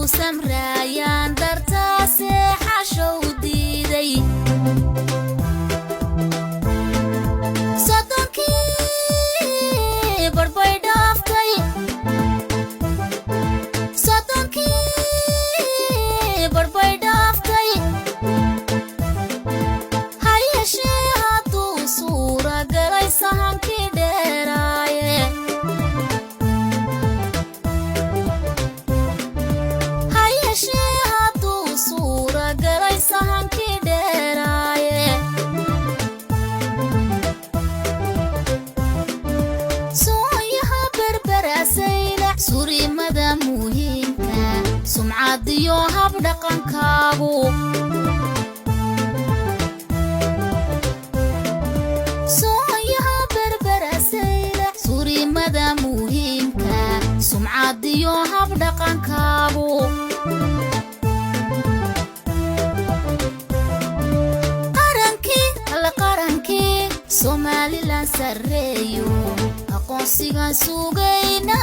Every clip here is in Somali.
Samraayaan dartaase xashow diiday. 30kii barbay dhaaftay, 30kii barbay dhaaftay. Ha yeeshee hadduu suura galay sahankii dheeraaye, ha yeeshee hadduu suura galay sahankii dheeraaye, sooyaha berberasayla surimada muhiimka, sumcadiyo habdhaqankaagu, sooyaha berberasayla surimada muhiimka, sumcadiyo habdhaqankaagu. Qarankii alla, qarankii Somalilan sarreeyo, aqoonsigan sugayna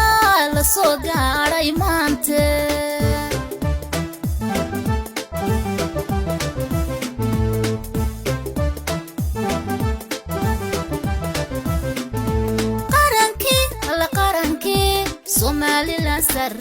la soo gaadhay maante. Qarankii alla, qarankii Somalilan sarre.